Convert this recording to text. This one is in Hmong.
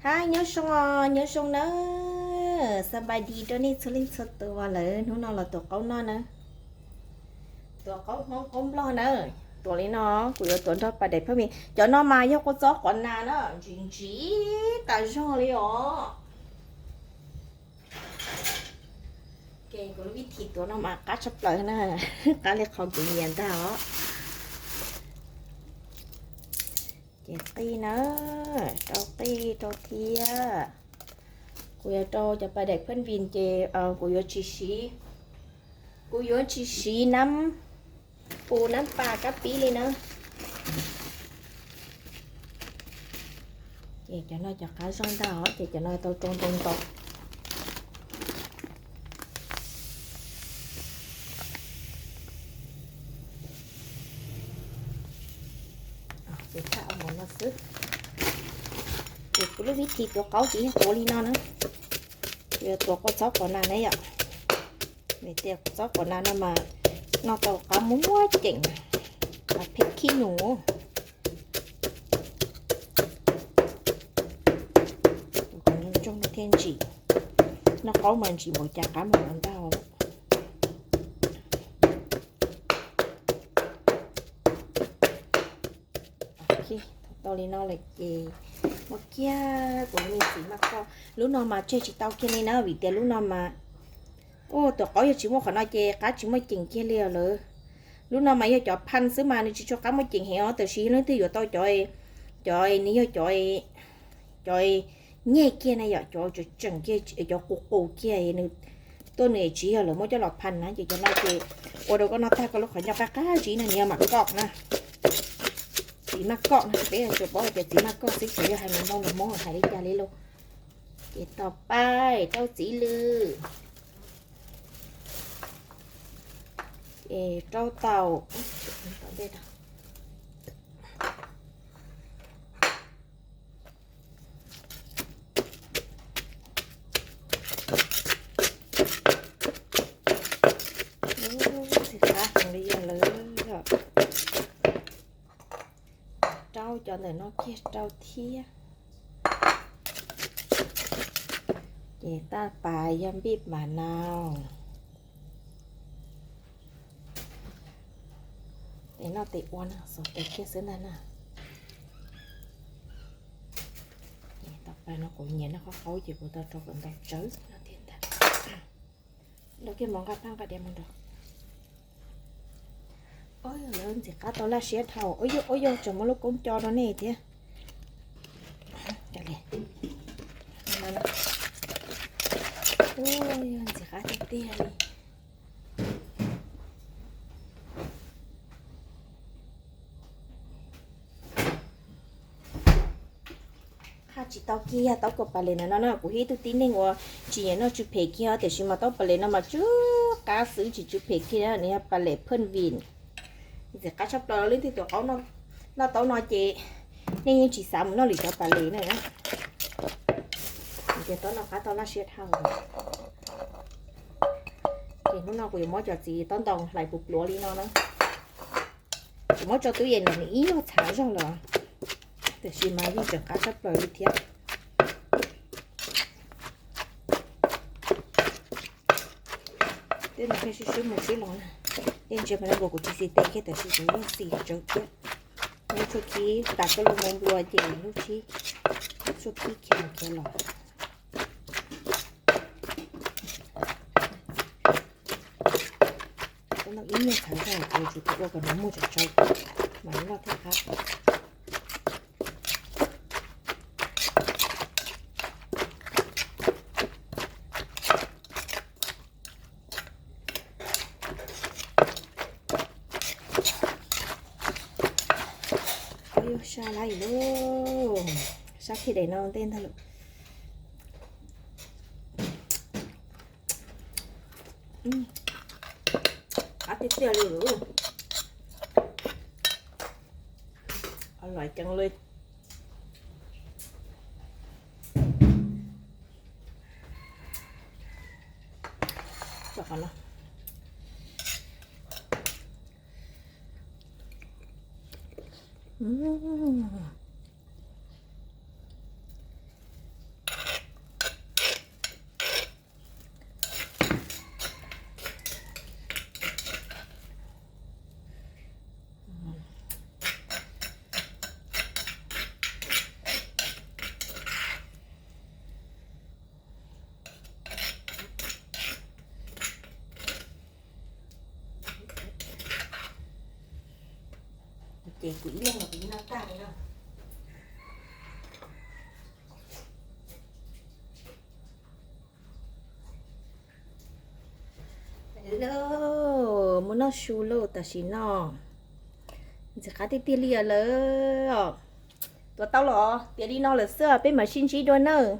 Hab nyob zoo, nyob zoo nawb, xab npais dis rau nej txhua leej txhua tus lawm. Hnub no los tuav qaub noj nawb, tuav qaub Hmoob qaub Nplog nawb. Tuav li no, kuv yuav tuav nrog pas daim phaj mis. Cov no mas yog kua txob qos nas na, ntsim ntsim tas zog li os. Ces kuv lub vib thim tuav no mas qab tshaj plaws na, qab li qhov kuv nyiam ntag os. Ces qij na, rau qij rau thiab. Kuv yuav rau cov pas daim phaj mis ces kuv yuav tsis siv, kuv yuav tsis siv nab pus nab pas kab pib li na. Ces cov no cov qab zog ntag os, ces cov no tau rau ntau ntau. Ces thaj no xwb. Ces kuv lub vib thim tuav qaub ces yog tuav li no na. Yuav tuav kua txob qos nas na yom. Vim tias kua txob qos nas no mas noj tau qab muab ceem, qab phem khib nus. Ntsoog thiaj ntsim, noj qaub mas ntsim npaum cas qab mas ntau. Tau li no lawm ces muab kiag kuv lub me txiv maj koj. Lub no mas tseg tsis tau kiag li na, vim tias lub no mas, ua tuav qaub yog tsis muaj qhov no ces qab tsis muaj ceem kiag li os lawm. Lub no mas yog cov phaj xwb mas nws tsis tshua qab muaj ceem heev os, tab sis leej twg yuav tau cov, cov nws yog cov, cov nyeg kiag na yom, cov tseem kiag, cov qus qus kiag nws tuaj nws tsis yog lawv muab coj los phaj na, ces cov no ces ua rau koj noj tag koj lub qhov ncauj qab qab zib no nws yog mam koj na. Txiv maj koj na, peb tsuas paub hais tias txiv maj koj xwb, tsis yog hais mus npau nus Hmoob hais li cas li lauj. Ces tos pais rau txiv lws, ces rau taum. Ntxim qab heev li yog lawm. Rau cov ntawm no kiag rau thiab. Ces taj pas yog npij mas nau. Tes noj tes ua no xov tes kiag xwb ntag na. Tes tau pas no kuv nyiam noj qab qaub ces kuv tau rau kom ntau tsawv no thiab ntag. Lawv kiag mov nqa phaj nqa diav mus nrog. Ntxim qab tau laj siab dhau. Ua yog tseem muaj lub koob co rau nej thiab. Ntxim qab tiag tiag li. Qhaj tsis tau kiag taub kua pas les no no, kuv ib tug tib neeg uas tsis nyiam noj tsw phem kiag tiam sis mas taub pas les no mas tsw qab xwb tsis tsw phem kiag, nws yog pas les phaj vim. Ntxim qab tshaj plaws, leej twg tuav qaub noj taub no ces nej yeej tsis xav mus noj lwm cov pas les na. Ces taub no qab tau laj siab dhau. Ces hnub no kuv yuav muab cov txiv taub ntoo hlais puv pluav li no na. Kuv muab tso tub yees los nws ib nyuag txhav zog lawm, tiam sis mas yeej tseem qab tshaj plaws li thiab. Tej no thiaj sib sib mus sib los na. Tej ntsia mas nkaus kuv tsis xis tes kiag tiam sis kuv yeej xis tsawv thiab. Lub tshuaj khib tas koj lub moo nplua ces lub tshuaj khib khiav mus khiav los. Ib nyuag txhav zog ces tsum tau ua kom nws muag tsawv tsawv mas noj thiaj qab. Ua yog sab lawm lauj, sab kiag daim no ntej ntag lauj. Qab tiag tiag li lauj. Lom ceev li. Ces kuv ib leeg los kuv noj tag li no. Mus noj su lauj, tam sim no ntxim qab tiag tiag li lawm. Tuav tau los tiav li no lawm xwb, peb mam sib ntsib dua nawb.